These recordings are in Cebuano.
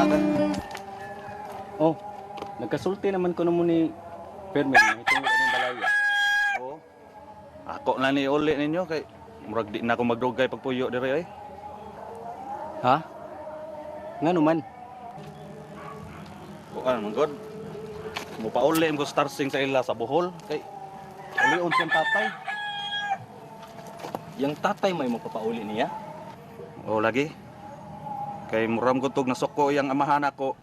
ka. Oh, nagkasulti naman ko mo ni Fermin nga itong aning balaya. Oo. Ako na ni uli ninyo kay murag di na ako magdugay pagpuyo diri ay. Ha? Ngano man? Kuan man god. Mupauli ko starsing sa ila sa Bohol kay ulion siyang tatay. Yang tatay may magpapauli niya? Oo lagi. Kay muram ko tug nasuko iyang amahan ako.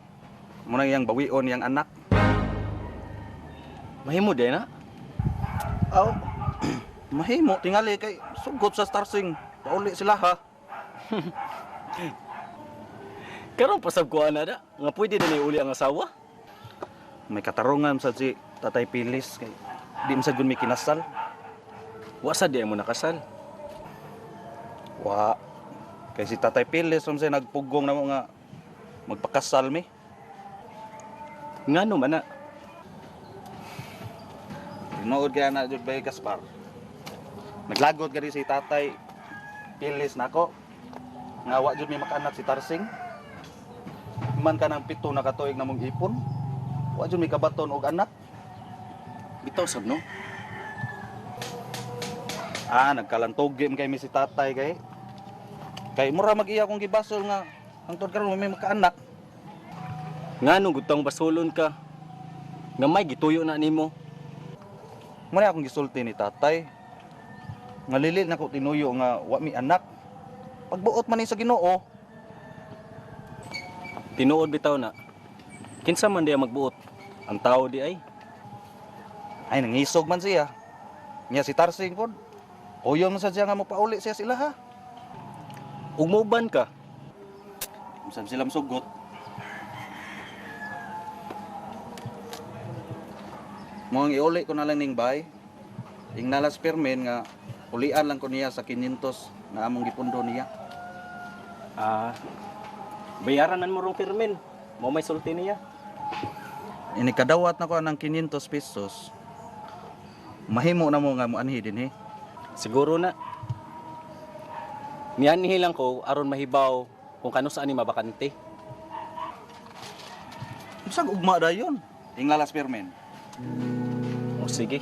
Muna iyang bawion iyang anak. Mahimo din na. Aw. Mahimo tingali kay sugot sa starsing. Pauli sila ha. Karon pasab ko ana da, nga pwede na ni uli ang asawa. May katarungan sa si Tatay Pilis kay di man sad gud may kinasal. Wa sa di mo nakasal. Wa. Kay si Tatay Pilis man siya nagpugong namo nga magpakasal mi. Ngano man na? Tinuod kaya na jud bay Gaspar. Naglagot gani si Tatay Pilis nako. Nga wa jud may makaanak si Tarsing. Man ka ng 7 na katuig namong ipon. Wa jud may kabaton og anak. Bitaw sab no. Ah, nagkalantogi man kay mi si tatay kay. Kay mura mag-iya akong gibasol nga hangtod karon may makaanak. Ngano gutang basulon ka? Nga may gituyo na nimo. Muna akong gisulti ni tatay. Nga lili na ko tinuyo nga wa mi anak. Pagbuot man ni sa Ginoo, Tinuod bitaw na. Kinsa man diya magbuot? Ang tao di ay. ay nangisog man siya. Nya si Tarsing pod. Uyon man sad siya nga mopauli siya sila ha. Ug mauban ka. Sab sila sugot. Mo ang iuli ko na lang ning bay. Ing nalas permen nga ulian lang ko niya sa 500 na among gipundo niya. Ah, bayaran man mo rong Fermin. Mo may sulti niya. Ini kadawat na ko ng 500 pesos. Mahimo na mo nga moanhi dinhi. Siguro na. Nianhi lang ko aron mahibaw kung kano saan ni mabakante. Bisag ugma dayon. Ing lalas permen. O sige.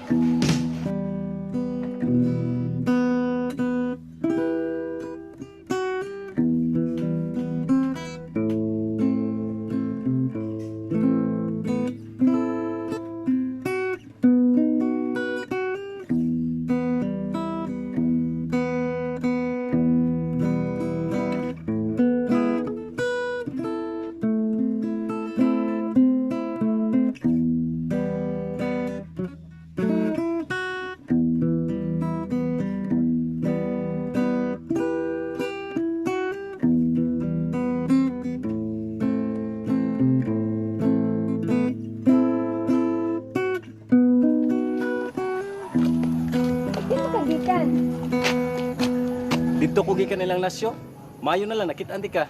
Di mo kagikan. Dito ko gikan nilang nasyo. Mayo na lang nakit-an di ka.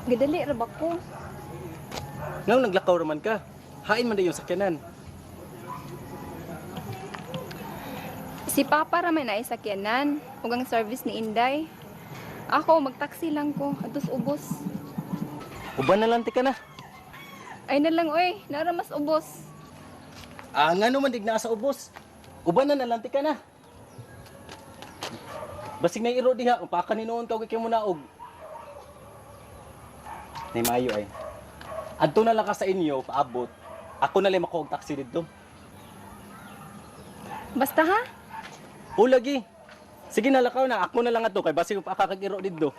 Gidali ra ba ko? Ngaw naglakaw raman ka. Hain man dayon sakyanan. Si Papa ra may naay sakyanan ug ang service ni Inday. Ako magtaksi lang ko atos ubos. Uban na lang ti ka na. Ay na lang oy, nara mas ubos. Ah, ngano man dig naa sa ubos. Uban na nalang ti ka na. Basig na iro diha, mapaka ni noon ka og ikaw naog. Nay maayo ay. Adto na lang ka sa inyo paabot. Ako na lang makuha og taxi didto. Basta ha? O lagi. Sige na lakaw na, ako na lang ato kay basig pa kakag-iro didto.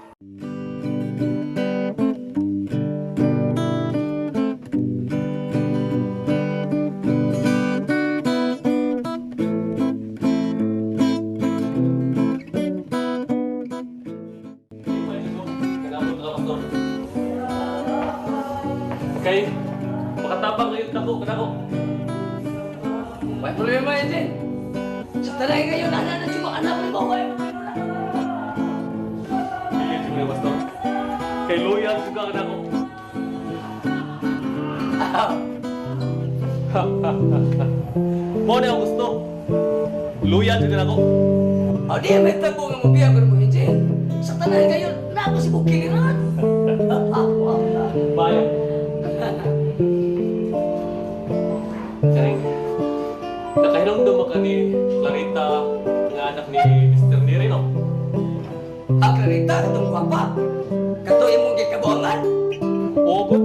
Okay, makatabang ngayon nako kanako. May problema yan din. Sa tanay ngayon, anak na chuma, anak mo ko. Sige, sige, pastor. Kay loyal juga kanako. Mo na ang gusto. Loyal juga nako. O di may tabo nga mo biya ko mo Eugene. Sa tanay ngayon, Papa, kato imong gikabuangan. Ogot.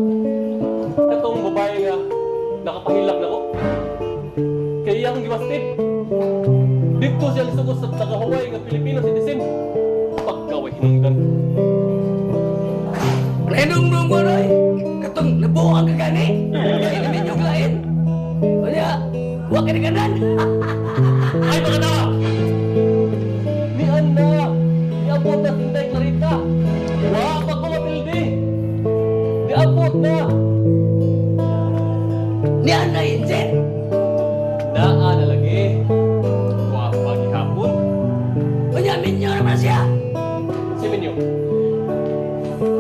Katong babae nga nakapahilak na ko. Kay iyang giwastid. Dito siya lisugos sa taga Hawaii nga Pilipino citizen. Pagkaway hinungdan. Renong nung mo. Katong nabuang ka gani. Kay namin yung lain. Unya, wa ka kanan. Ay mga tawa! Ni Anna! Niabot na Inday Clarita! Wa pa ko mapildi! Niabot na! Ni Anna Injen. Naa na lagi. Wa pa gihapon. Unya, minyo naman siya. Si Minyo.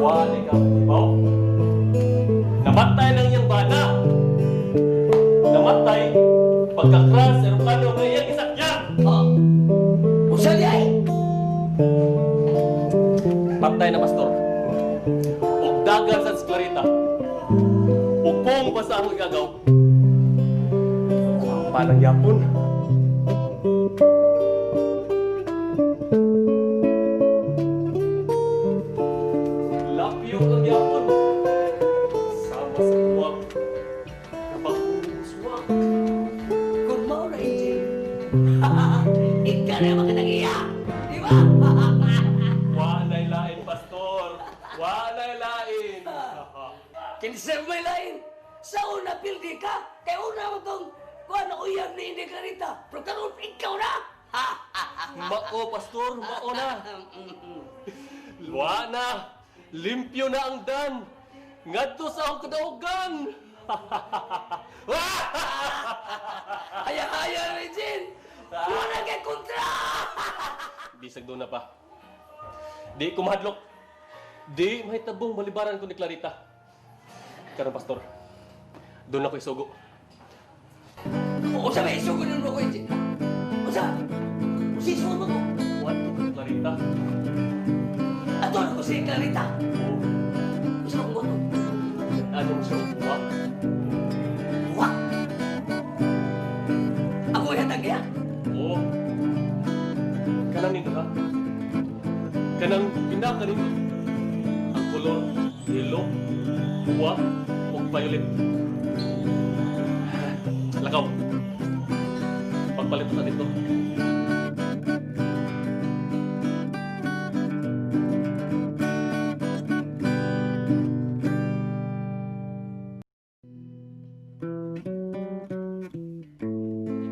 Wa ni ka ibaw. Namatay lang iyang bana. Namatay pagka-crash sa eroplano nga iyang isakyan. Oh. Usa di ay. Patay na, pastor. Og dagan sa Clarita. Upong pa sa akong igagaw. Palang yapon. Lapyo ang yapon. Sama sa uwak. Napag-uswak. Kung mao na Injen. Ikaw na makanang iya. Di ba? Walay lain, pastor. Walay lain. Kinsa may lain. Sa una pildi ka, kay una mo tong kuan uyab ni Inday Clarita. Pero karon ikaw na. Mao, pastor. Mao na. Wa na! Limpyo na ang dan! Ngadto sa akong kadaugan! Aya-aya Regine. Wala kay kontra. Bisag doon na pa. Di ko mahadlok. Di mahitabong balibaran ko ni Clarita. Karon, pastor, doon ako isugo. Usa may isugo nun ko, Regine. Usa. Usa isugo mo ko. What to Clarita? Ato na ko si Clarita. Oh, Usa ko mo. anong siya uwa? Wa. Ako yatang kaya. Oo. Kanang nito ha? Kanang pinaka nito. Ang kolor, yellow, uwa, ug violet. Lakaw. Pagpalit ka dito.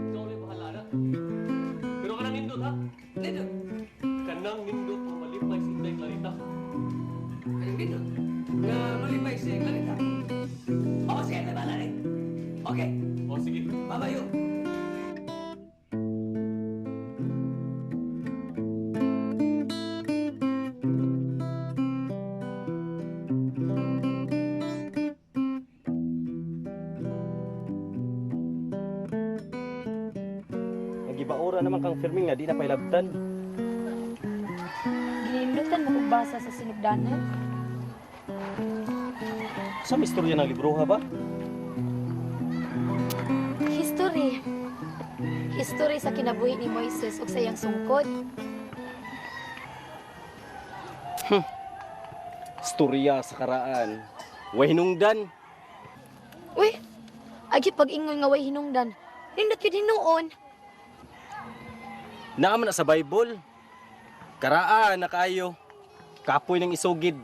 Ikaw lang bahala na. Pero kanang nindot ha? Nindot. Kanang nindot mo malipay si Inday Clarita. Ay, nindot. Nga malipay si Clarita. O, sige, may bahala rin. Okay, O sige. babayo. Nagibaura naman kang Fermin nga di na pailabtan. Ginindutan mo kog basa sa sinugdanan. Sa istorya ng libroha ba? History. History sa kinabuhi ni Moises ug sa iyang sungkod. Istorya sa karaan. Way hinungdan. Uy, agi pag-ingon nga way hinungdan. Nindot yun hinuon. Naa man na sa Bible. Karaan na kaayo. Kapoy ng isugid.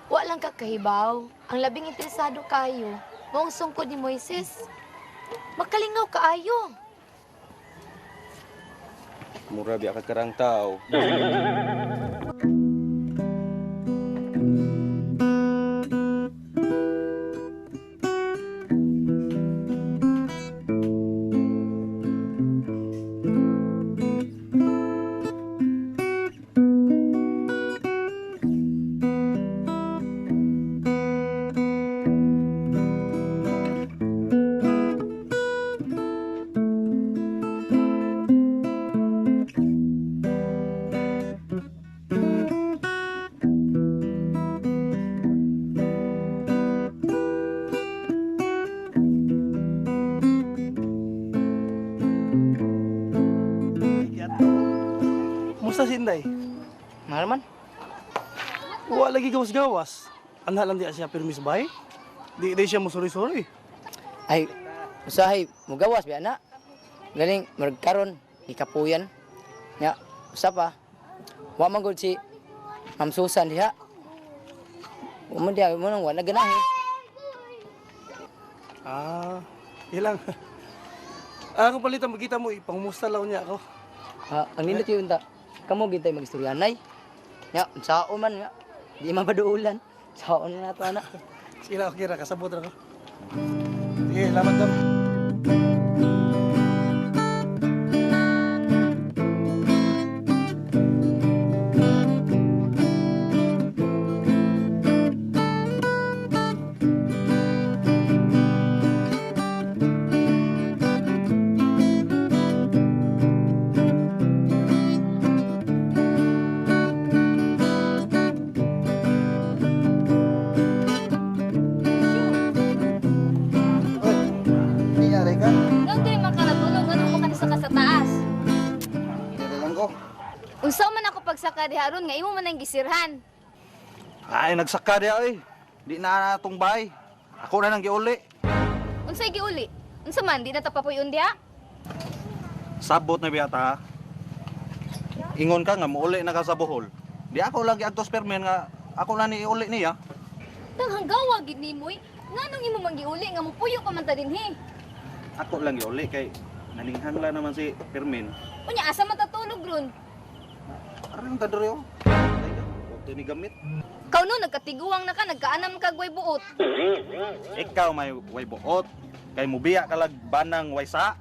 Wa lang ka kahibaw. Ang labing interesado kayo, maong sungkod ni Moises. Makalingaw kaayo. Mura biya ka karang tao. Musta si Inday? Mga man. Wa lagi gawas-gawas. Anha lang di siya pirmi sa bahay. Di di siya musuri-suri. Ay, usahay mugawas biya na. Galing murag karon gikapuyan. Nya, usa pa. Wa man gud si Ma'am Susan diha. Wa man diha mo nang wa na ganahi. Ah, ilang. Ah, kung palitan magkita mo, ipangumusta lang niya ako. Ha, ang nindot yun ta. Kamo gintay magistoryanay. Nya, unsao man nga. Di man paduulan. Saon na nato ana. Sige lang, okay ra, kasabot ra ko. Sige, salamat dam. Nangyari ka? Nang dili man ka natulog, ano mo ka ka sa taas? Dili lang ko. Unsa man ako pagsaka diha ron nga imo man ang gisirhan. Ay, nagsaka diha oy. Di na atong bahay. Ako na nang giuli. Unsay giuli? Unsa man di na ta papuyon diha? Sabot na biyata ha. Ingon ka nga muuli na ka sa Bohol. Di ako lagi agtos permen nga ako na ni iuli niya. Tang hanggawa gid nimo eh. Nganong imo man giuli nga mupuyo pa man ta dinhi? Ako lang giuli kay naninghang lang naman si Permin. Unya asa man ta tulog ron? Aron ta diri oh. Ay, huwag to ni gamit. Kaw no nagkatiguang na ka, nagkaanam kag way buot. Ikaw may way buot. Kay mubiya ka lag banang way sa.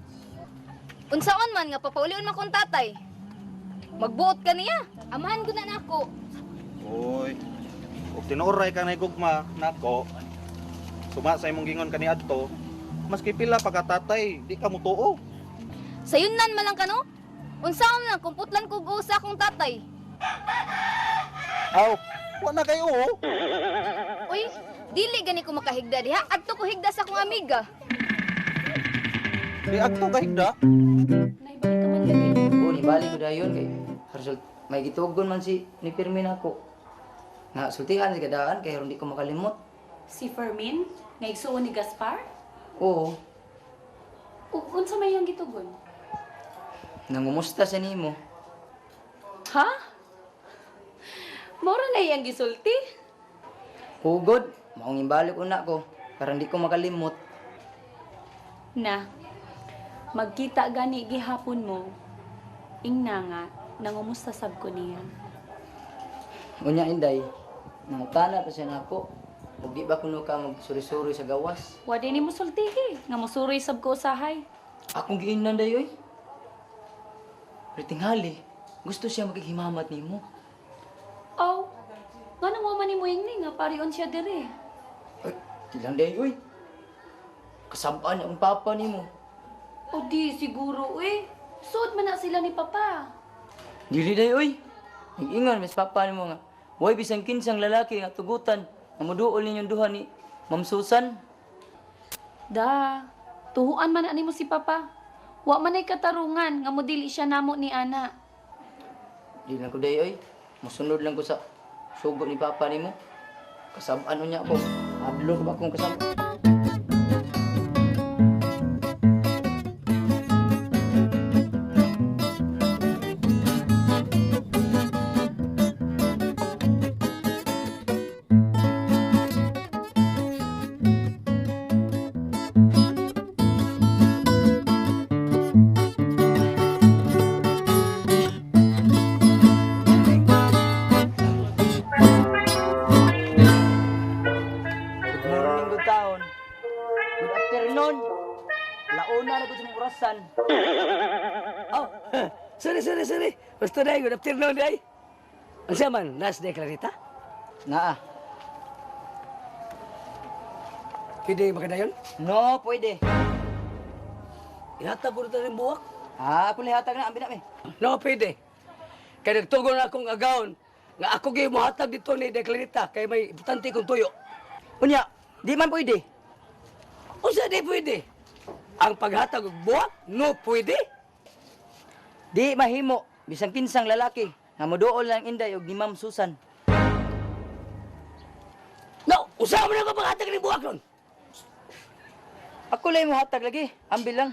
Unsaon man nga papaulion man kong tatay. Magbuot ka niya. Amahan ko na nako. Oy. Ug tinuoray ka na gugma nako. Suma sa imong gingon kani adto, maski pila pa ka tatay, di ka mutuo. Sayunan man lang ka no? Unsaon lang kung putlan ko og usa akong tatay. Aw, wa na kayo oh. Uy, dili gani ko makahigda diha. Adto ko higda sa akong amiga. Di adto ka higda. Naibalik ka man lagi. Oo, nibalik ko dayon kay result may gitugon man si ni Pirmin ako. Nga sultihan si kadaan kay aron di ko makalimot. Si Fermin, nga igsuon ni Gaspar? Oo, Ug unsa may iyang gitugon? nangumusta sa nimo. Ha? Mora na iyang gisulti. Hugod, maong imbalik una ko para di ko makalimot. Na, magkita gani gihapon mo. Ingna nga, nangumusta sab ko niya. Unya Inday, nangutana pa siya nako. Ug di ba kuno ka magsuri-suri sa gawas? Wa din nimo sultihi, nga mosuroy sab ko usahay. Akong giingnan day oy. Pero tingali, gusto siya maghimamat nimo. Aw, nganong wa man nimo ingni nga parion siya dire? Ay, di lang day oy. Kasabaan ang papa nimo. O di siguro eh. Suot man na sila ni Papa. Dili day oy. Nag-ingon mas papa nimo nga. Way bisan kinsang lalaki nga tugutan nga moduol ninyong duha ni Ma'am Susan. Da, tuhuan man na nimo si Papa. Wa man ay katarungan nga modili siya namo ni ana. Di lang ko day oy. Musunod lang ko sa sugo ni papa nimo. Kasabaan unya ko. Ablo ko ba akong kasab. Good morning, good taon. Good afternoon. Launa na gud sa mong orasan. Oh, sorry, sorry, sorry. Basta day, good afternoon day. Ang siya man, nas day Clarita? Naa. Pwede makadayon? No, pwede. Ihatag ko na rin buwak. Ah, ako lihatag na, ambi na mi. No, pwede. Kaya nagtugon na akong agawon nga ako gyud mohatag dito ni De Clarita kay may importante kong tuyo. Unya, di man pwede. Unsa di pwede? Ang paghatag og buwak, no pwede. Di mahimo bisan kinsang lalaki Nga moduol lang Inday og ni Ma'am Susan. No, usaha mo na ko paghatag ni buwak ron. Ako lang mo hatag lagi, ambil lang.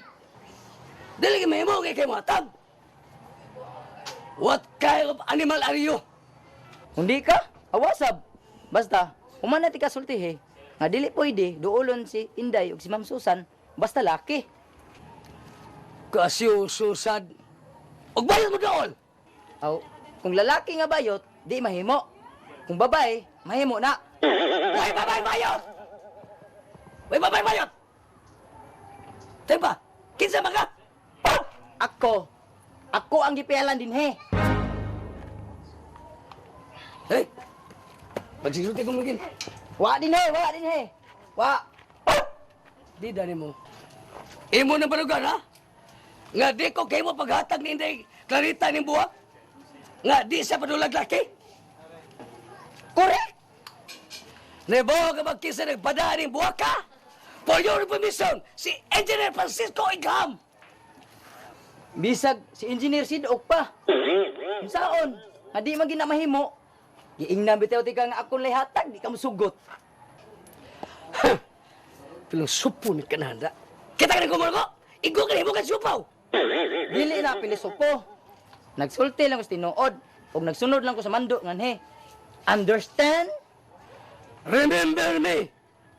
Dili kay mahimo kay kay hatag. What kind of animal are you? Hindi ka? Awasab. Basta, humana ti kasultihi. Nga dili pwede, duolon si Inday ug si Ma'am Susan, basta laki. Kasiyo susad. Og bayot mo dool. Aw, kung lalaki nga bayot, di mahimo. Kung babae, mahimo na. Way babay bayot. Way babay bayot. Tempa, kinsa man ka? Ako, ako ang gipialan dinhi. Hey. Pagsisulti ko mungkin. Wa dinhi, wa dinhi. Wa. Di dani mo. Imo na barugan ha? Nga di ko kay mo paghatag ni Inday Clarita ning buwak. Nga di siya padulag laki. Correct. Nebo ka magkisa nagpada ning buwak ka? For your information, si Engineer Francisco Igham. Bisag si Engineer Sidok pa. Unsaon? Nga di man gina mahimo. Giingnan bitaw ti ka nga akong lay hatag, di ka mosugot. Pilosopo ni kananda. Kita ka ko ko. Igo ka nimo ka supaw. Dili na pilosopo. Nagsulti lang ko sa tinuod ug nagsunod lang ko sa mando nganhi. Understand? Remember me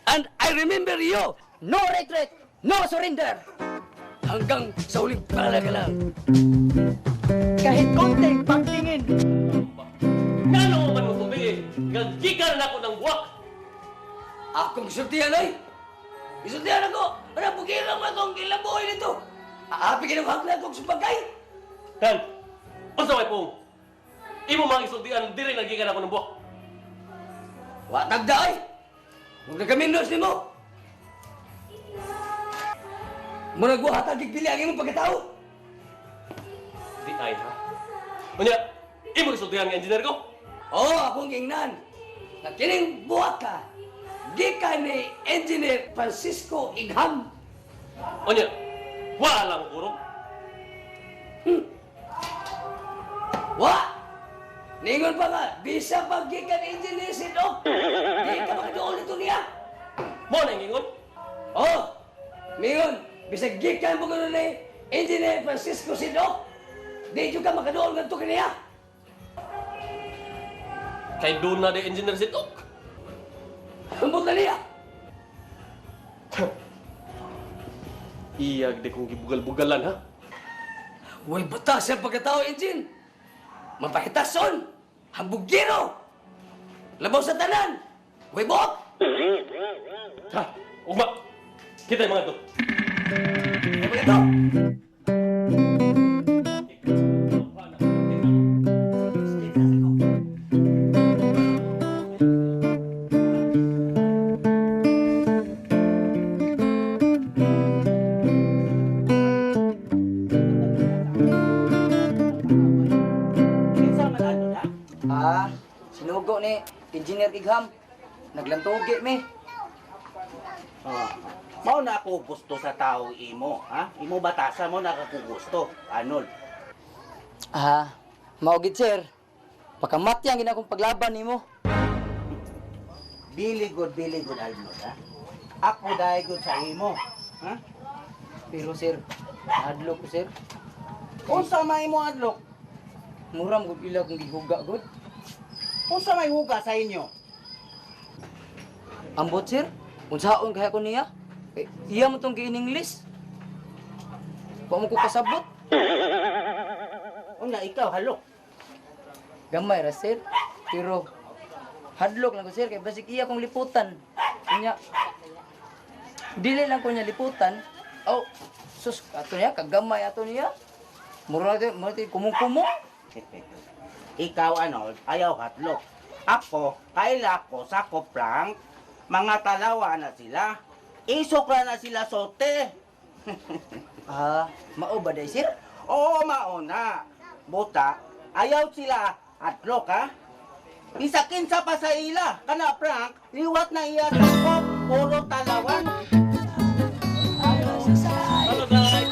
and I remember you. No retreat, no surrender. Hanggang sa huling palalaga lang. Kahit konting pagtingin. Ngano man mo sulti nga gikan na ako ng buwak. Akong isultihan ay. Isultihan ako. Ano, bugirang mo akong ilabuhay nito. Aapi ka ng hagla akong supagay. Kan, unsa may pong? Imo mga isultian diri nga gikan ako ng buwak. Wa tagda ay. Huwag na kaminos nimo. Murag wa hatag pili ang imong pagkatao. Di ay ha. Unya, imo isultihan nga engineer ko. Oo, akong ingnan. Na kining buwak ka, gikan ni Engineer Francisco Igham. Unya, wala lang kurog. Wa! Ningon pa nga, bisa pa gikan Engineer Sidok. Di ka makaduol nito niya. Mo na ingon. Oh, mingon, bisag gikan mo gano'n ni Engineer Francisco Sidok. Di jud ka makaduol ngadto kaniya. Kay doon na di engineer Sidok. Ambot na niya. Iyag di kong gibugal-bugalan ha. Way batas ang pagkatao, Engine. Mapahitason, hambugiro. Labaw sa tanan. Way buhok. Ha, ugma. Kita yung mga to. Way pagkatao. Kinsa man ano na? Ah, sinugo ni Engineer Igham. Naglantugi mi. Oh. Mao na ako gusto sa tao imo, ha? Imo batasa mo na ako gusto, Arnold. Ah, mao gid sir. Pakamatyan gid akong paglaban nimo. Bili good, bili good, Arnold, ha? Ako dahil good sa imo, ha? Pero sir, nahadlok ko sir. Unsa may imo adlok? Mura mo gud ila kung gihuga gud. Unsa may huga sa inyo? Ambot sir, unsaon kaya ko niya? Eh, iya mo tong gi-English. Wa mo ko kasabot. Una ikaw halok. Gamay ra sir. Pero hadlok lang ko sir kay basig iya kong liputan. Unya dili lang ko niya liputan. Oh, sus ato niya kagamay ato niya. Mura to, mura to kumong-kumong. Ikaw Arnold, ayaw hadlok. Ako, kaila ko sa koplang, mga talawa na sila. Isok ra na sila sote. Ah, mao ba day sir? Oo, mao na. Buta, ayaw sila hadlok ha. Isa kinsa pa sa ila. Kana Frank, liwat na iya sakop, puro talawan. Hello guys.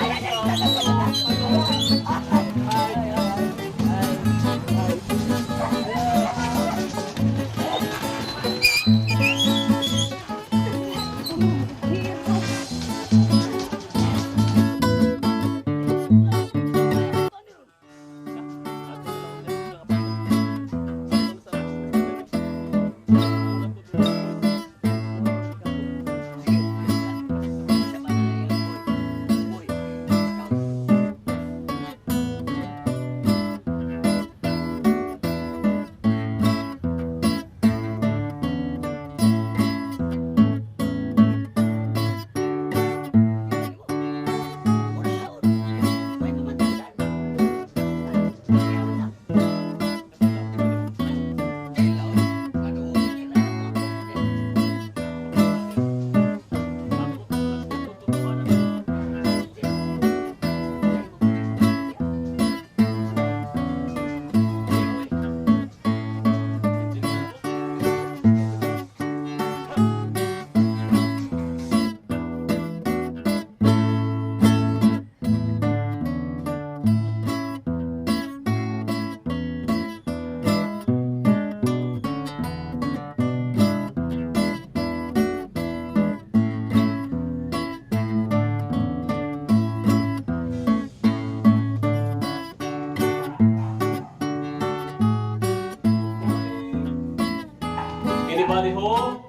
Everybody home?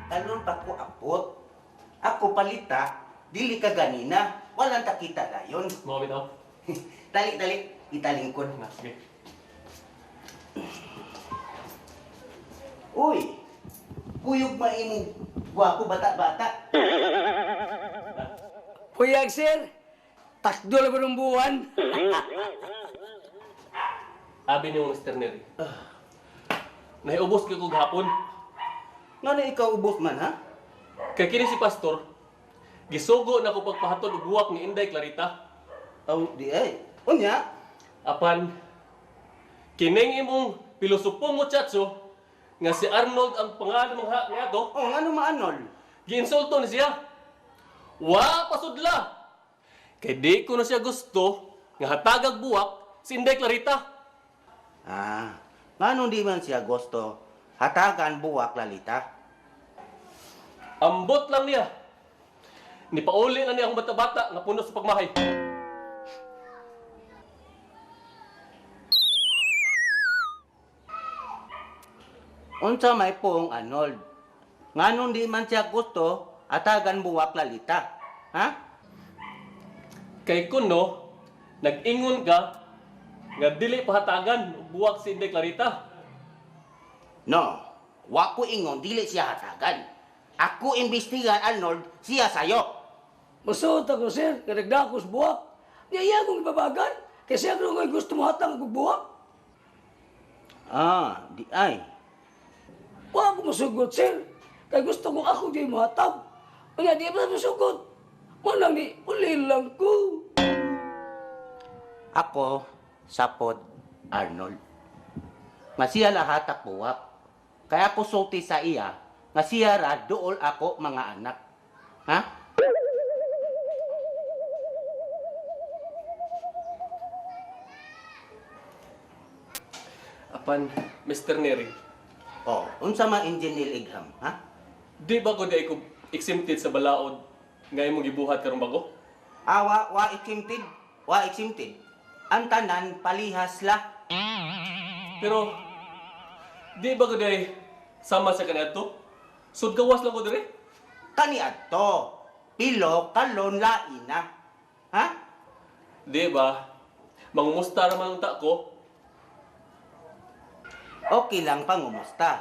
Talon pa ko apot. Ako palita, dili ka ganina. Walang takita dayon. Mga bitaw. Dali, dali. Italingkod. Na, sige. Uy, kuyog maimong gwapo bata-bata. Puyag, sir. Takdo lang ng buwan. Abi ni Mr. Neri. Nahiubos ko gahapon. Nga na ikaw ubos man, ha? Kay kini si Pastor, gisugo na ko pagpahatod og buwak ni Inday Clarita. Aw, di ay. Unya, Apan, kining imong pilosopong muchacho nga si Arnold ang pangalan ng ha niya to, oh, ngano maanol? giinsulto ni siya. Wa pasudla. Kay di ko na siya gusto nga hatagag buwak si Inday Clarita. Ah, nganong di man siya gusto, hatagan buwak lalita. Ambot lang niya. Nipauli na niya akong bata-bata nga puno sa pagmahay. Unsa may poong Arnold? Nganong di man siya gusto, hatagan buwak lalita. Ha? Kay kuno, nag-ingon ka nga dili pahatagan og buwak si Inday Clarita. No, wa ko ingon dili siya hatagan. Ako imbestigan Arnold, siya sayo. Masuot ako, sir. Nga nagdakos buwak. Niya iya akong ibabagan. Kasi ako nga gusto mo hatang akong buwak. Ah, di ay. Wa ako masugot, sir. Kay gusto ko ako di mo hatag. Kaya di ba masugot? Manang ni, uli lang ko. Ako, sapot Arnold. Nga siya lahat ak buwak. Kaya ako sulti sa iya, nga siya ra duol ako mga anak. Ha? Apan, Mr. Neri, Oh, unsa man engineer Igham, ha? di ba ko di ay ko exempted sa balaod nga imong gibuhat karong bago? Awa, wa exempted, wa exempted. Ang tanan palihas la. Pero di ba ko di ay sama sa kaniadto? Sud gawas lang ko dire. Kani adto, pilo kalon laina. Ha? Di ba? Mangumusta ra man unta ko. Okay lang pangumusta.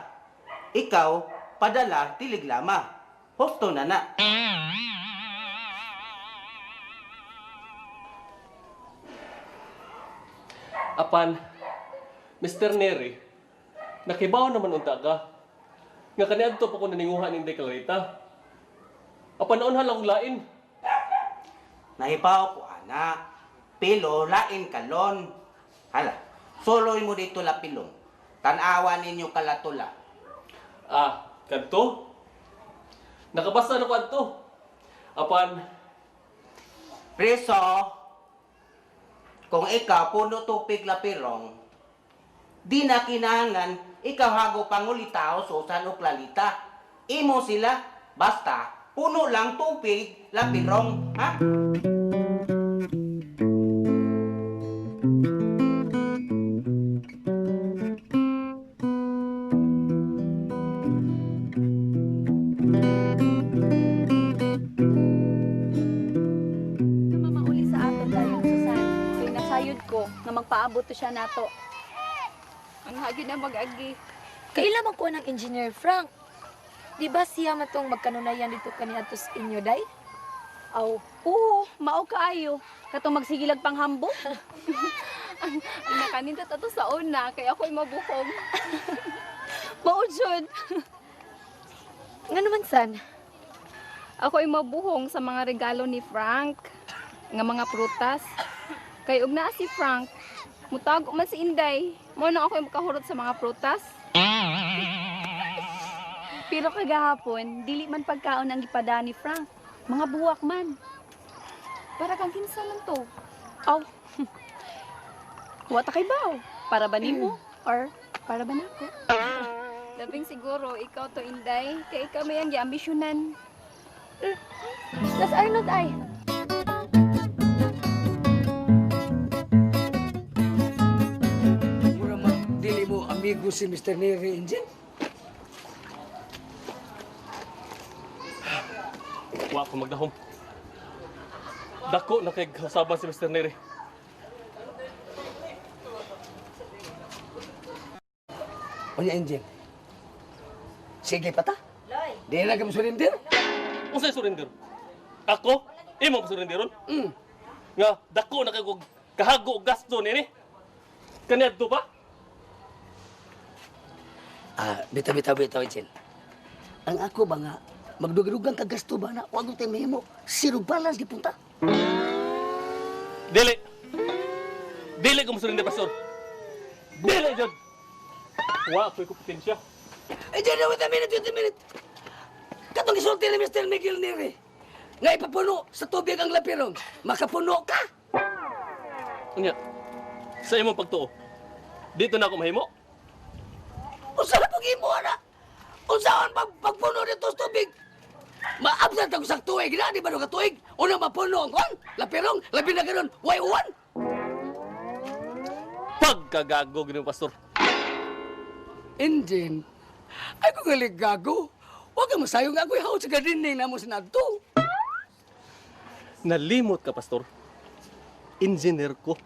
Ikaw, padala tiliglama. Husto na na. Apan, Mr. Neri, nakibaw naman unta ka. Nga kaniadto pa ko naninguha ni Inday Clarita. Apan naunhan lang kong lain. Nahibaw ko ana. Pilo lain kalon. Hala, soloy mo dito la pilong. Tanawa ninyo kalatula. Ah, kadto? Nakabasa na ko adto. Apan, Preso, kung ikaw puno tupig lapirong, di na kinahanglan ikaw hago pangulitaw susan o klalita. Imo sila, basta puno lang tupig lapirong, ha? Mamauli sa aton dayon Susan. Kay nasayod ko nga magpaabot to siya nato. Ang hagi na mag-agi. Kaila man ko ng Engineer Frank. Di ba siya matong magkanunayan dito kaniadto sa inyo, day? Aw, oo, mao kaayo. Katong magsigilag panghambok. Ang nakanindot ato sa una, kay ako'y mabuhong. Mao jud. Nga naman, san? Ako'y mabuhong sa mga regalo ni Frank, nga mga prutas. Kay og naa si Frank, mutago man si Inday. Mo na ako'y makahurot sa mga prutas. Pero kagahapon, dili man pagkaon ang gipada ni Frank. Mga buwak man. Para kang kinsa man to. Aw. Wa ta kay baw. Para ba nimo? Or para ba nako? Labing siguro ikaw to, Inday, kay ikaw may ang giambisyonan. Las Arnold ay. Mura man, dili mo amigo si Mr. Neri, Engine. Wa ko magdahom. Dako na kay kausaban si Mr. Neri. Unya, Engine. Sige pa ta. Di na ka mo surrender. Unsay surrender? Ako? Imo pa surrenderon? Mm. Nga dako na kay og kahago og gasto nini. Kaniadto pa? Ah, bitaw, bitaw, bitaw, Engine. Ang ako ba nga, magdugang ka gasto ba na, wag mo tayo mahimo, zero balance gipunta. Dili. Dili ko mosurrender, pastor. Dili jud. Wa ko'y kompetensya. Engine, wait a minute, wait a minute. Katong isulti ni Mr. Miguel Neri, nga ipapuno sa tubig ang lapirong, makapuno ka. Unya. Sa imong pagtuo. Dito na ako mahimo. Unsa na pag-imo na? Unsaon pag pagpuno dito sa tubig? Maabsent ako sa tuig na, di ba ka tuig? Una mapuno ang kwan, lapirong, labi na ganun, way uwan. Pagkagago gini mo, pastor. Engine, ay kung galing gago. Huwag ka masayong ako'y haot sa gardening na mo sinadto. Nalimot ka, pastor. Engineer ko.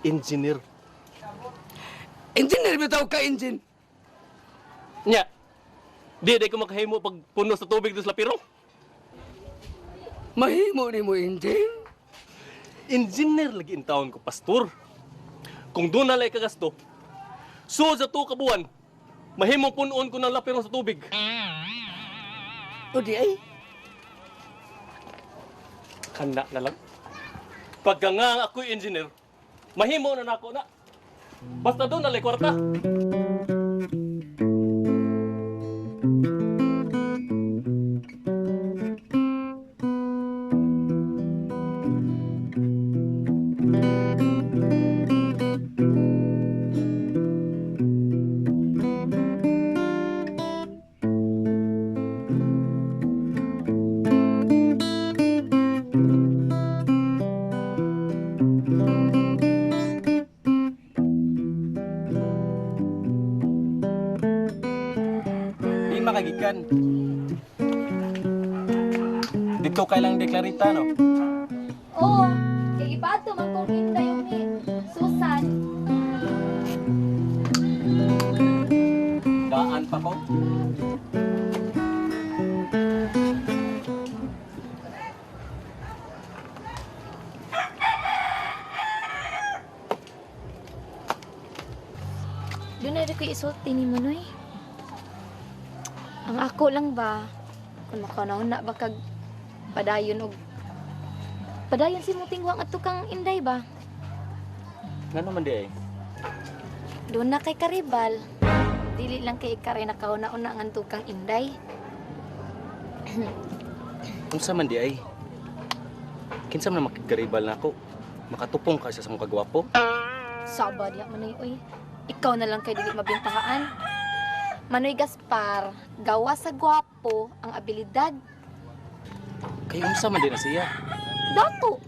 Engineer. Engineer, bitaw ka, engine. Nya. Di di ko makahimo pag puno sa tubig dos lapirong. Mahimo ni mo, engine. Engineer lagi in taon ko, pastor. Kung doon na lang kagasto, so sa tuo ka buwan, mahimong punoon ko ng lapirong sa tubig. O di ay, Kana na lang. Pagka nga ako'y engineer, mahimo na nako na. Basta doon na lang kwarta. Di makagikan. Dito kay lang deklarita no. Oo, kay ibato man kong Inday ug ni Susan. Daan pa ko. Doon na rin ko isulti ni Manoy. Ang ako lang ba, kung makanaon na ba kag padayon og padayon si mong at kang Inday ba? Ngano man di ay? Doon na kay karibal. Dili lang kay ikaray nakauna-una nga tukang Inday. Unsa man di ay? Kinsa man makigkaribal nako? Makatupong ka sa akong kagwapo? Saba diya Manoy oy. Ikaw na lang kay dili mabintahaan. Manoy Gaspar, gawa sa gwapo ang abilidad. Kay unsa man di na siya? Dato.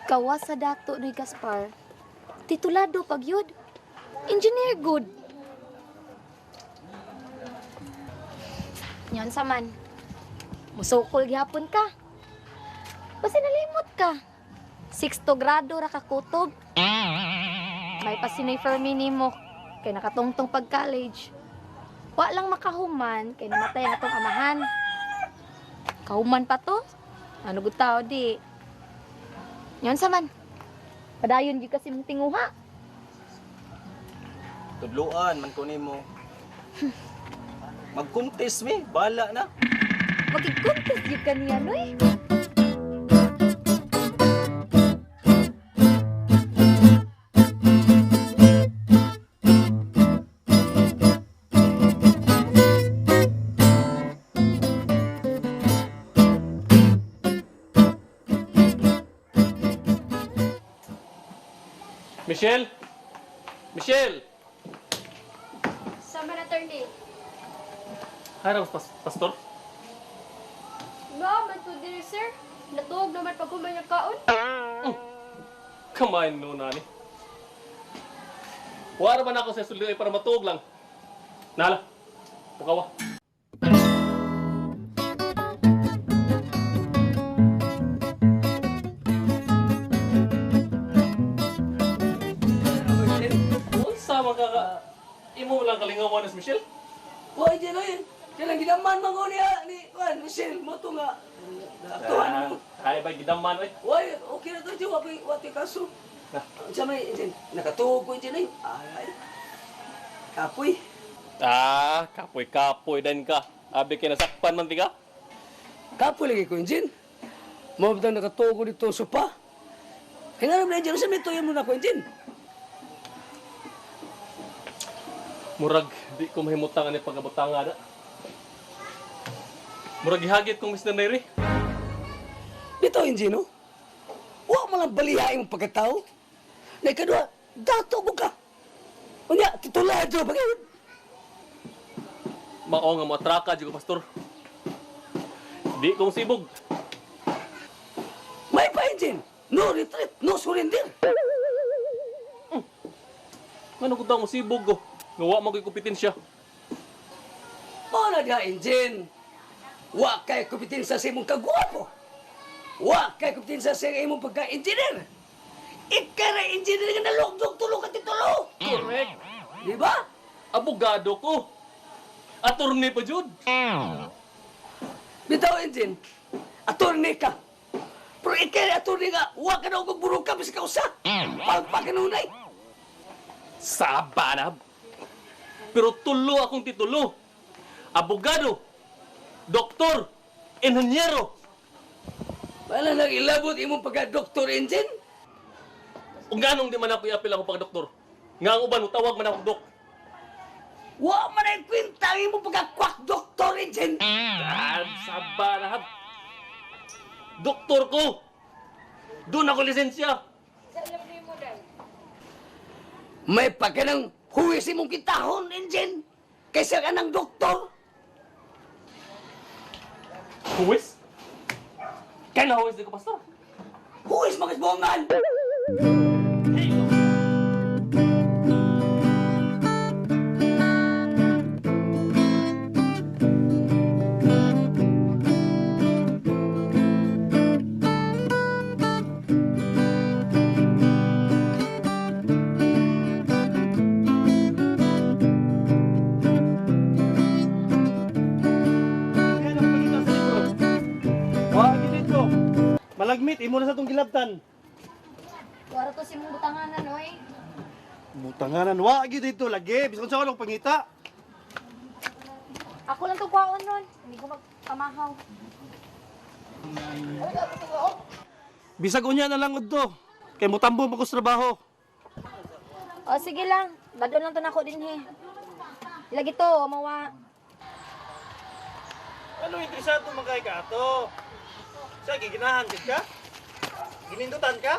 Gawa sa dato ni Gaspar. Titulado pag yun. Engineer good. Yan sa man. Musukol gihapon ka. Basta nalimot ka. Sixto grado ra ka kutob. May pasinoy Fermi nimo kay nakatungtong pag college. Wa lang makahuman kay namatay ang atong amahan. Kahuman pa to. Ano gud tao di. Yon sa man. Padayon gyud kasi mong tinguha. Tudluan man ko nimo. Magkuntis mi, bala na. Magigkuntis gyud ka niya noy. Michelle? Michelle! Sama na, attorney. Hi, pastor. No, man po diri, sir. Natuog naman pag human yung kaon. Kamain no, nani. Wara ba na ako sa sulod ay para matuog lang. Nala, pukawa. Unsa man ka imo lang kalingawan ni Michelle? Wa dyan oy. Kailang gidaman man ko niya ni Juan Michelle mo to nga. Aktuhan mo. Ay ba gidaman oy. Why okay na to dyan, wa koy wa to'y kaso. Unsa may dyan, nakatuog ko dyan ay. Ay. Kapoy. Ah, kapoy-kapoy din ka. Abi kay nasakpan man ti ka. Kapoy lagi ko dyan. Mo bitang nakatuog ko dito sopa. Hingarap na dyan, unsa may tuyo mo na ko dyan. Murag di ko mahimutang ani pagabutanga na. Murag gihagit kong Mr. Neri. Dito, Injino. Wa mo lang baliha imong pagkatao. Na ikadua, dato ko ka. Unya, titulado pa kayo. Mao nga moatraka jud ko pastor. Di kong sibog. May pa, Injin. No retreat, no surrender. Ngano ko daw mo sibog ko? Nga wa man ko'y kompetensya. Mao na diha, Injin. Wa kay kompetensya sa imong kagwapo. Wa kay kompetensya sa imong pagka-engineer. Ikaw ra engineer nga nalugdog tulo ka titulo. Correct. Di ba? Abogado ko. Attorney pa jud. Bitaw, Injin. Attorney ka. Pero ikaw ra attorney nga, wa ka na og burong ka bisag kausa. Palpakanunay. Saba na. Pero tulo akong titulo. Abogado, doktor, inhinyero. Wala nang ilabot imong pagka-doktor, Injin. Ug nganong di man ako iapil ako pagka-doktor? Nga ang uban tawag man ako dok. Wa man ay kwenta ang imong pagka-quack doktor, Injin. Ah, saba na. Doktor ko. Doon ako lisensya. May pagka ng huwis imong kitahon, Injin. Kaysa ka ng doktor. Huwis? Kaya na huwis di ko, pastor. Huwis mga bongan. Malagmit, imo na sa itong gilabtan. Wara to si mong butanganan, oy. Butanganan, wa gyud dito lagi. Bisan sa akong pangita. Ako lang to kwaon ron. Hindi ko magpamahaw. Bisag unya na lang udto. Kay motambo man ko sa trabaho. O, sige lang. Badon lang to nako dinhi. Lagi to, mawa. Ano interesado man kay ka ato? Sa giginahan gid ka? Ginindutan ka?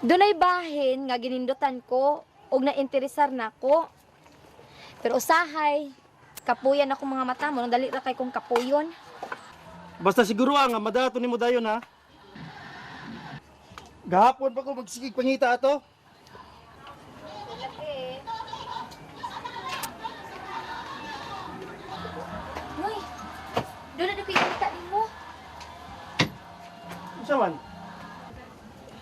Dunay bahin nga ginindutan ko og nainteresar nako. Pero usahay, kapuyan ako mga mata mo, dali ra kay kong kapuyon. Basta siguro nga madato nimo dayon ha. Gahapon pa ko magsigig pangita ato. Noy, doon na ko'y kita nimo. Unsa man?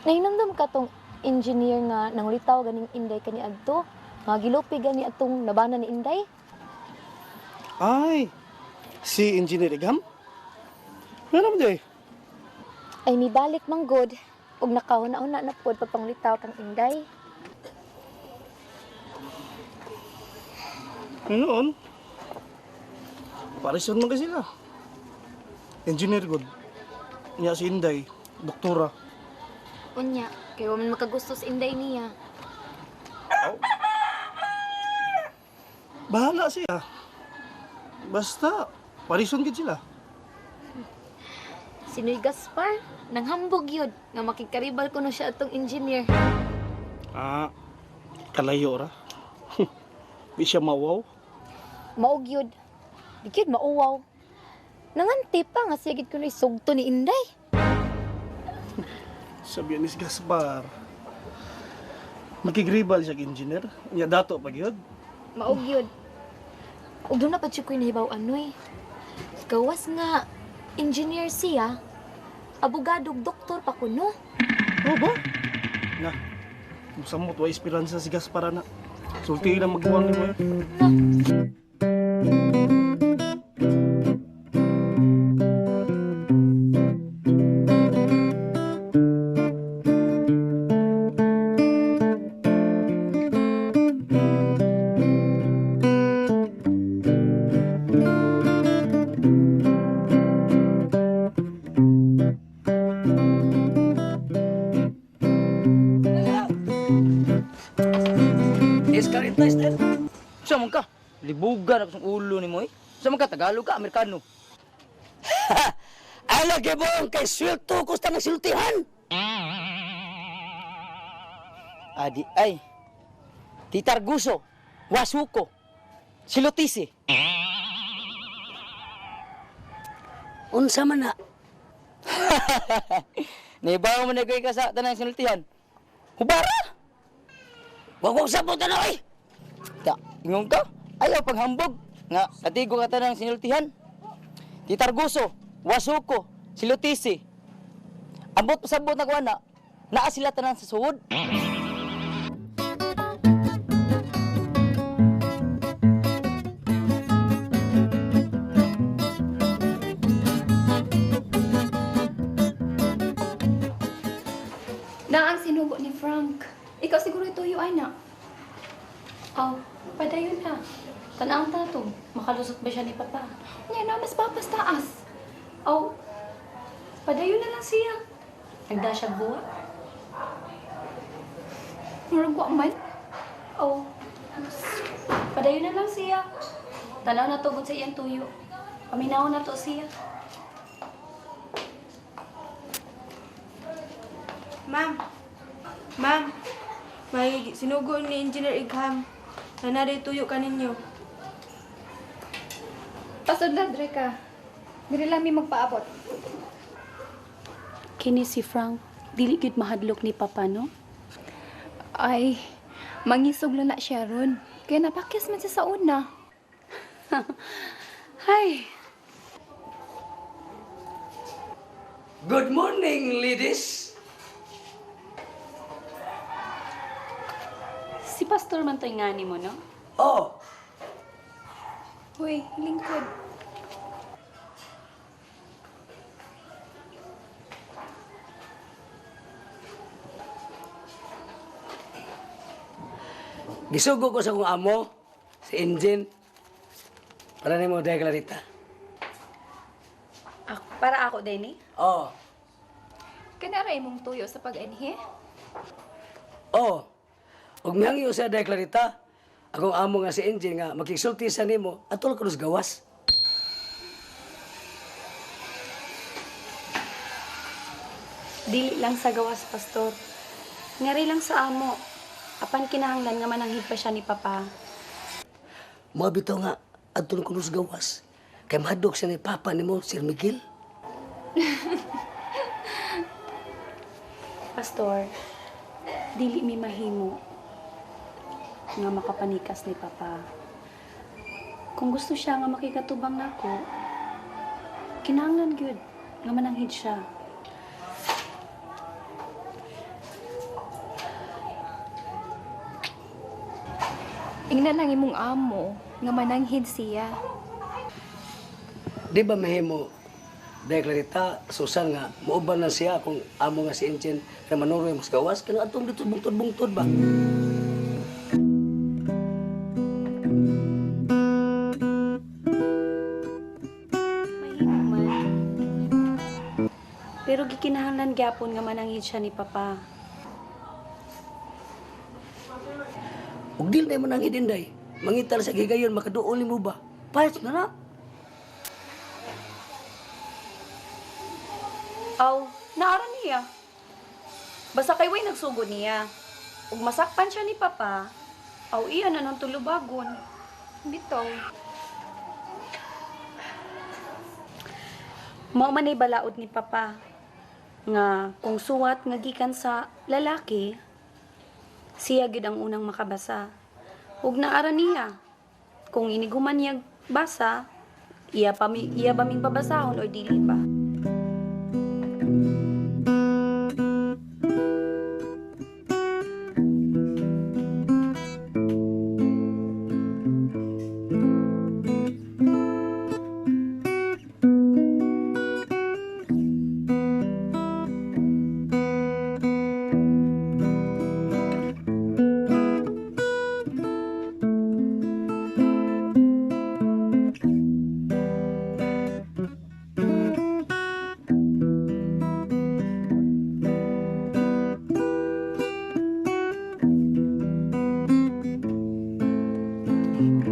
Nahinumdum ka tong engineer nga nangulitaw ganing Inday kani adto. Nga gilupi gani atong nabana ni Inday. Ay, si Engineer Igam? Ano naman day? Ay mibalik man gud ug nakahuna-una na pod pagpanglitaw kang Inday. Noon? Parison man kasi sila. Engineer good. Niya si Inday, doktora. Unya, kay wa man makagusto sa Inday niya. Bahala siya. Basta, parison gid sila. Si Noy Gaspar, nanghambog yun nga makigkaribal kuno siya atong engineer. Ah, kalayo ra. Di siya mawaw. Mao gyud. Di gyud mauwaw. Nanganti pa nga siya gid kuno isugto ni Inday. Sabi ni si Gaspar. Makigribal siya engineer. Nya dato pa gyud. Mao gyud. Ug doon na pa siya ko'y nahibaw anoy. Gawas nga engineer siya. Abogado ug doktor pa kuno. Oo ba? Na. Musamot wa esperanza si Gaspar ana. Sulti na magbuwang nimo. Eh. Na. Escarita, Esther. Sa man ka? Libugan ako sa ulo nimo eh. Sa man ka Tagalog ka, Amerikano. Ala gibong kay swelto ko sa nagsultihan. Adi ay. Titarguso, wasuko, silotisi. Unsa man na? Naibaw mo na ka sa tanang sinultihan. Hubara! Wag wag sabot na oy. Ta, ingon ka? Ayaw paghambog. Nga, katigo ka tanang sinultihan. Titarguso, wasuko, silotisi. Ambot pasabot na kuana, naa sila tanan sa suod. Na ang sinugo ni Frank. Ikaw siguro tuyo ana. Aw, padayon na. Tanawang ta to. Makalusot ba siya ni Papa? Nya na mas papas taas. Aw, padayon na lang siya. Nagda siya buwa. Murag wa man. Aw, padayon na lang siya. Tanaw na tugod sa iyang tuyo. Paminaw na to siya. Ma'am, ma'am, may sinugo ni Engineer Igham na narituyo kaninyo. Pasudla dre ka. Diri lang mi magpaabot. Kini si Frank, dili gyud mahadlok ni Papa, no? Ay, mangisog lang na siya ron. Kaya napakyas man siya sa una. Hay, Good morning, ladies. si Pastor man to'y ngani mo, no? Oh, Hoy, lingkod. Gisugo ko sa akong amo, si Engine. Para nimo Day Clarita. Ako, para ako, Denny? Oh, Kanara imong tuyo sa pag-anhi? oh. Ug mihangyo sa Day Clarita, akong amo nga si Engine nga makigsulti sa nimo atol krus gawas. Dili lang sa gawas, Pastor. Ngari lang sa amo. Apan kinahanglan nga mananghid pa siya ni Papa. Mao bitaw nga atol krus gawas. Kay mahadlok siya ni Papa nimo, Sir Miguel. Pastor, dili mi mahimo nga makapanikas ni Papa. Kung gusto siya nga makikatubang nako, kinahanglan gyud nga mananghid siya. Ingnan lang imong amo nga mananghid siya. Di ba mahimo Day Clarita, Susan nga muuban na siya kung amo nga si Engine na manuroy mas gawas kanang atong dito bungtod-bungtod ba. Mahimo man. Pero gikinahanglan gyapon nga mananghid siya ni Papa. Ug dili na mo nang idinday. Mangital sa gigayon makaduol nimo ba? Payat na na. Aw, naara niya. Basta kay way nagsugod niya. Ug masakpan siya ni Papa, aw iya na nang tulubagon. Bitaw. Mao man ay balaod ni Papa nga kung suwat nga gikan sa lalaki, siya gid ang unang makabasa. Ug naara niya kung iniguman niya basa, iya pa mi, iya ba ming pabasahon or dili pa.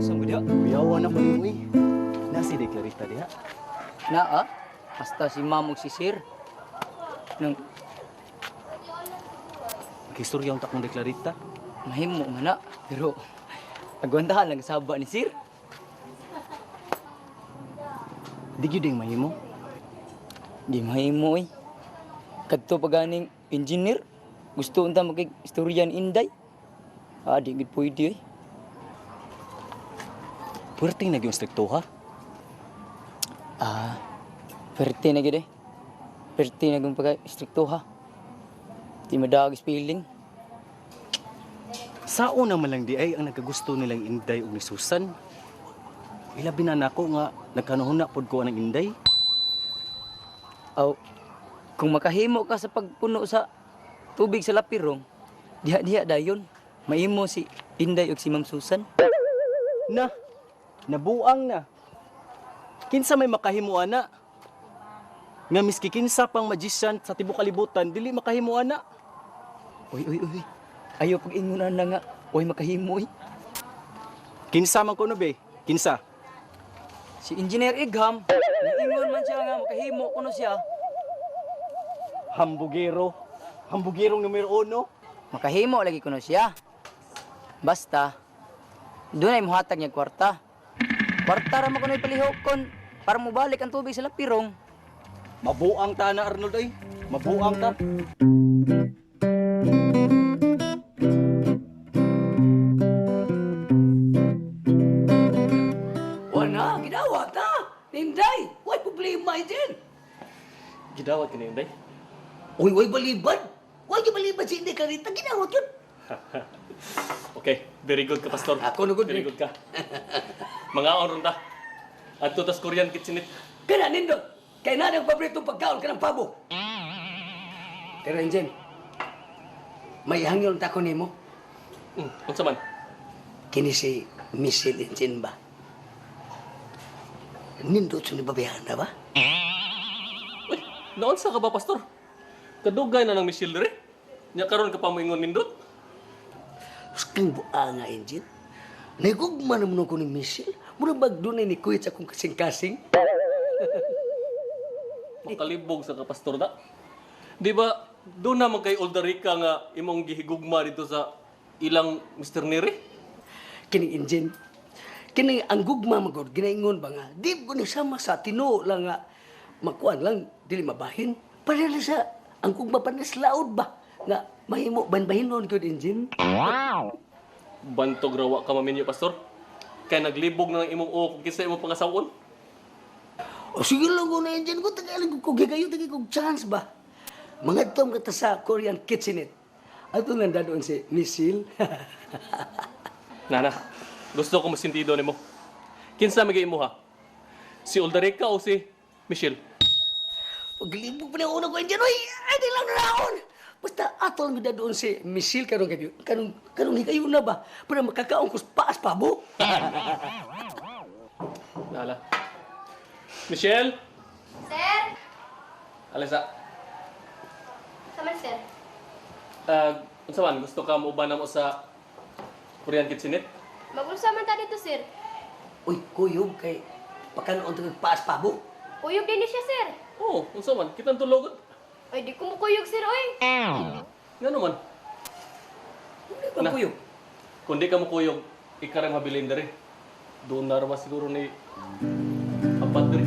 Sa mo diha, kuyawan ako nimo eh. Nasi di Clarita diha. Naa, hasta si ma'am ug si sir. Nang Makistorya unta kong di Clarita. mahimo man na, pero agwantahan lang saba ni sir. Di gyud ang mahimo. Di mahimo oy. Kadto pa ganing engineer, gusto unta makig-istorya ni Inday. Ah, di gid pwede oy. Puwerteng nagyong strikto ha. Ah, perte na gid eh. Perte na gud pagka strikto ha. Di madag feeling. Sa una man lang di ay ang nagkagusto nilang Inday ug ni Susan. Ilabi na nako nga nagkanuhuna pod ko anang Inday. Aw, kung makahimo ka sa pagpuno sa tubig sa lapirong, diha-diha dayon. Maimo si Inday ug si Ma'am Susan. Na, nabuang na. Kinsa may makahimo ana? Nga miski kinsa pang magician sa tibuok kalibutan dili makahimo ana. Uy, uy, uy. Ayaw pag ingunan na nga. Uy, makahimo uy. Kinsa man kuno be? Kinsa? Si Engineer Igham, niingon man siya nga makahimo kuno siya. Hambugero. Hambugerong numero uno. Makahimo lagi kuno siya. Basta, doon ay muhatag niya kwarta. Kwarta ra man kuno palihokon para mobalik ang tubig sa lapirong. Mabuang ta na Arnold ay. Mabuang ta. Wala, gidawat na. Inday, way problema Injin. Gidawat ka ni Inday. Uy, way balibad. Way balibad si Inday Clarita, gidawat yun. Okay, very good ka, Pastor. Ako na good, Very eh. good ka. Mga on ta. Adto tas Korean kitchenette. Kana nindot. Kay na ang paboritong pagkaon kanang pabo. Pero Injin, may hangyon ta ko nimo. Unsa man? Kini si Michelle Injin ba? Nindot sa nibabayahan na ba? Uy, naunsa ka ba, Pastor? Kadugay na ng Michelle dire. Nya karon ka pa moingon nindot. Kang buanga, Injin. Naigugma naman ko ni Michelle. Mura bag doon ni Kuya sa akong kasing-kasing. Makalibog sa ka, Pastor da. Di ba, doon naman kay Oldarica nga imong gihigugma dito sa ilang Mr. Neri? Kining Injin. Kining ang gugma magod, ginaingon ba nga? Di ko ni sama sa tinuo lang nga. Makuan lang, dili mabahin. Pareha sa, ang gugma pa ni laod ba? Nga, mahimo, banbahinon ko Injin. Bantog rawa ka maminyo, Pastor. Kay naglibog na ng imong uok kung kinsa imong pangasawon. O sige lang ko na Injin ko, tagalan ko kayo, tagay kong chance ba? Mga tom ka sa Korean kitchenette. Ato nanda doon si Michelle. Nana, gusto ko masintido nimo. Kinsa may imo ha? Si Oldarica o si Michelle? Paglibog pa na una ko, Indian, oy, ay, di lang naon. Basta ato lang gud doon si Michelle karong kayo. Karong karong higayon na ba para makakaon ko sa paas pabo. Nala. Michelle? Sir! Alisa. Saman, sir? Unsa man gusto ka mo na mo sa Korean kitchenette? Mag-unsa man ta dito, sir? Uy, kuyog kay pakanoon tag paas pabo. Kuyog din ni siya, sir. Oo, oh, unsa man kitang tulog. Ay, di ko mukuyog, sir, oy. Nga naman. Na. Pagkuyog. Kung di ka mukuyog, ikaw rin mabilin diri. Doon na ba siguro ni apat diri.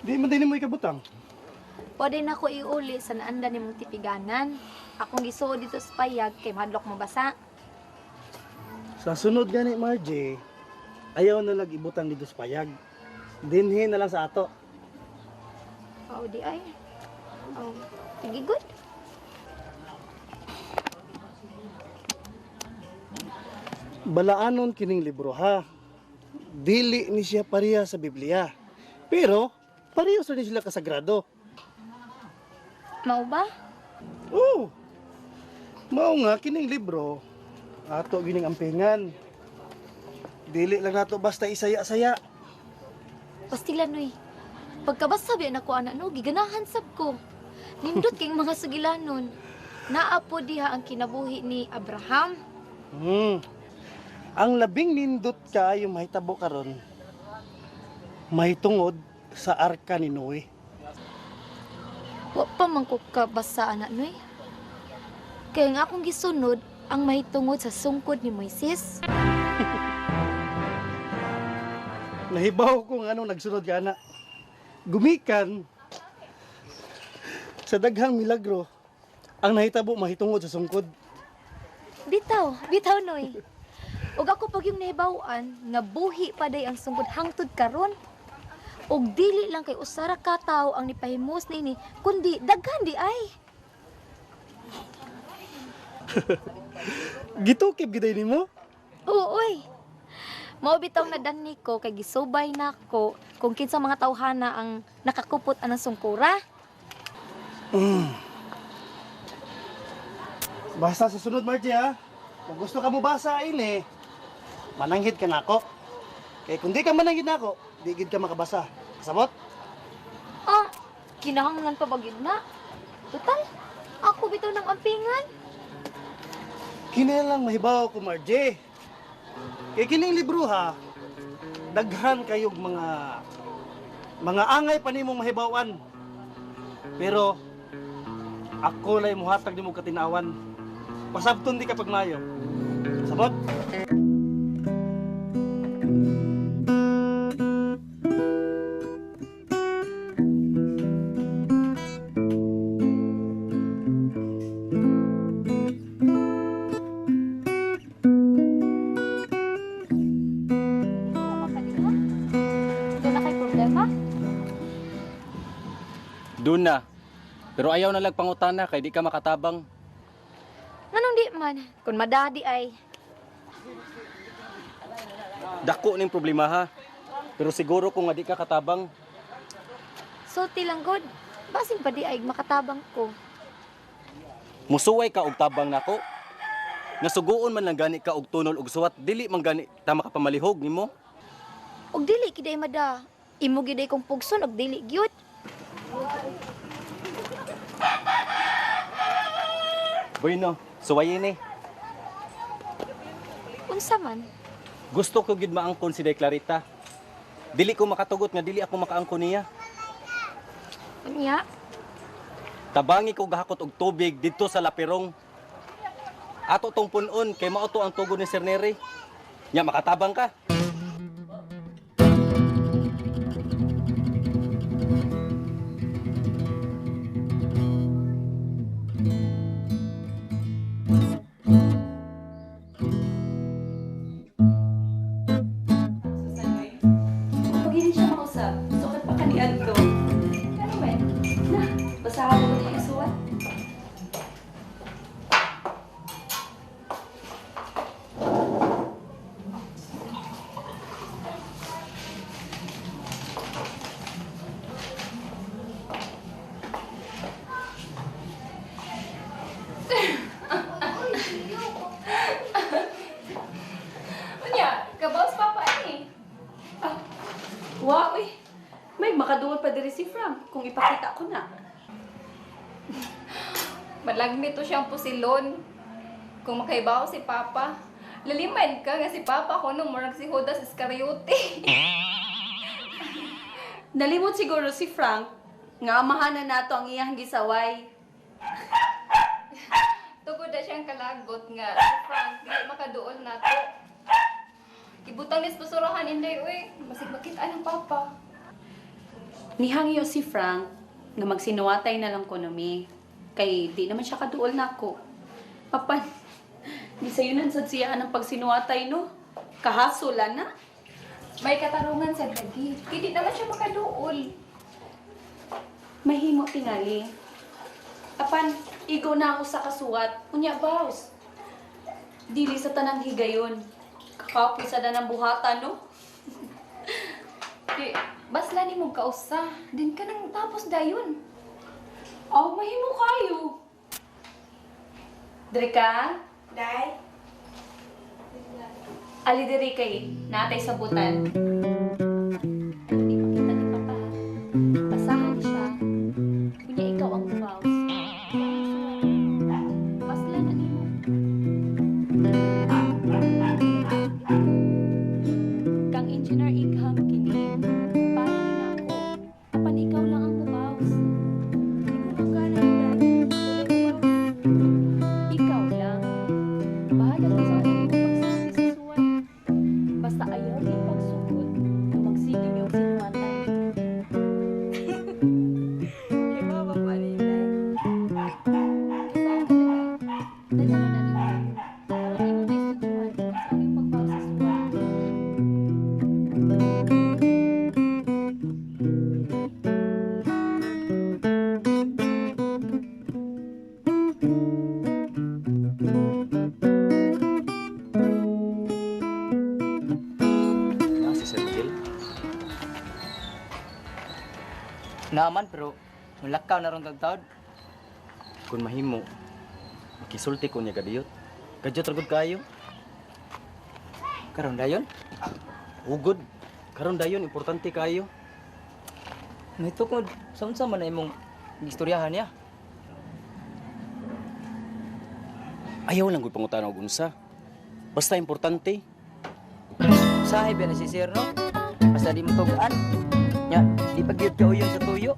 Di man din mo ikabutang. Pwede na ko iuli sa naanda nimong tipiganan. Akong gisuod dito sa payag kay mahadlok mabasa. Sa sunod gani, Margie, ayaw na lang ibutang dito sa payag. Dinhi na lang sa ato. Oh, di ay. Oh, sige good. Balaanon kining libro ha. Dili ni siya pareha sa Biblia. Pero pareho sa ni sila kasagrado. Mao ba? Oo. Mao nga kining libro ato gining ampingan. Dili lang nato basta isaya-saya. Pastila noy. Pagkabasa biya nako ana no, giganahan sab ko. Nindot king mga sugilanon. Naa po diha ang kinabuhi ni Abraham. Hmm. Ang labing nindot kaayo mahitabo karon mahitungod sa arka ni Noe. Wa pa man ko kabasa ana noy. Kaya nga akong gisunod ang mahitungod sa sungkod ni Moises. Nahibaw ko nga anong nagsunod ka na. Gumikan sa daghang milagro ang nahitabo mahitungod sa sungkod. Bitaw, bitaw noy. Ug ako pag yung nahibaw-an nga buhi pa day ang sungkod hangtod karon. Ug dili lang kay usa ra ka tawo ang nipahimos niini, kundi daghan di ay. Gitukib giday nimo? Oo, oy. Mao bitaw na danni ko kay gisubay nako kung kinsa mga tawhana ang nakakupot anang sungkura. Mm. Basta sa sunod, Margie, ha? Kung gusto ka mo basa ini, mananghid ka nako. Kay kung di ka mananghid nako, di gid ka makabasa. Kasabot? Ah, kinahanglan pa ba gyud na? Total, ako bitaw ng ampingan. Kini lang mahibaw ko, Margie. Kay kining libro ha, daghan kayog mga angay pa nimong mahibawan. Pero ako lay muhatag nimo katinawan. Pasabton di ka pagmayo. Sabot? Doon na kay problema? Doon na. Pero ayaw na lang pangutana kay di ka makatabang. Nganong di man? Kung madadi ay. Dako ning problema ha. Pero siguro kung nga di ka katabang, Sulti lang god. Basin pa di ay makatabang ko. musuway ka og tabang nako. Nasuguon man lang gani ka og tunol og suwat, dili man gani ta makapamalihog nimo. Og dili kiday mada. Imo giday kong pugson og dili gyud. Bueno, suwayin ni. Unsa man? Gusto ko gid maangkon si Day Clarita. Dili ko makatugot nga dili ako makaangkon niya. Unya, Tabangi ko gahakot og tubig didto sa Lapirong. Ato tong punon kay mao to ang tugon ni Sir Nery. Nya makatabang ka. Pag hindi siya makausap, sukat pa kaniad ko. Ano man? Na, basahan mo na yung suwat. Kung ipakita ko na. Malagmi to siyang pusilon. Kung makaibaw si Papa, laliman ka nga si Papa ko nung murag si Judas Iscariote. Nalimot siguro si Frank nga amahan na nato ang iyang gisaway. Tugod na siyang kalagot nga si Frank dili makaduol nato. Ibutang ni sa basurahan, Inday, uy. Basig makita ng Papa. Nihangyo si Frank nga magsinuwatay na lang ko nami. Kay di naman siya kaduol nako. Papan, di sayunan sad siya ang pagsinuwatay no. Kahasulan na. May katarungan sa lagi. Hindi naman siya makaduol. Mahimo tingali. Apan, igo na ako sa kasuwat. Unya, baws. Dili sa tanang higayon. Kakapoy sa danang buhatan, no? Di, basla ni mong kausa. Din ka nang tapos dayon. Aw, mahimo kayo. Dre ka? Day? Ali diri kay natay sa butan. Hindi makita ni Papa ha. Basahan ni siya. Unya ikaw ang mubaws. Ikaw ang suwat. Basla na nimo. Kang Engineer Igham kini. Para ni nako. Apan ikaw lang ang mubaws. Ikaw lang. Bahala ka sa imong pagsulti sa suwat. Basta ayaw din pagsugod na magsige mi og sinuwatay. Kibaw ka lagi. Dala na nimo. Aron imo maistudyohan kung unsa yung pagbawas sa suwat. Na si Sir Miguel. Naaman pero mulakaw na ron tagtaod. Kung mahimo, makisulti ko niya kadiyot. Kadyot ra gud kayo. Karon dayon. Ugod. Karon dayon importante kayo. May tukod sa unsa man na imong gistoryahan niya. Ayaw lang gud pangutana og unsa. Basta importante. Usahay ba na si sir no? Basta di mo tugaan. Nya, di pa gyud ka uyon sa tuyo.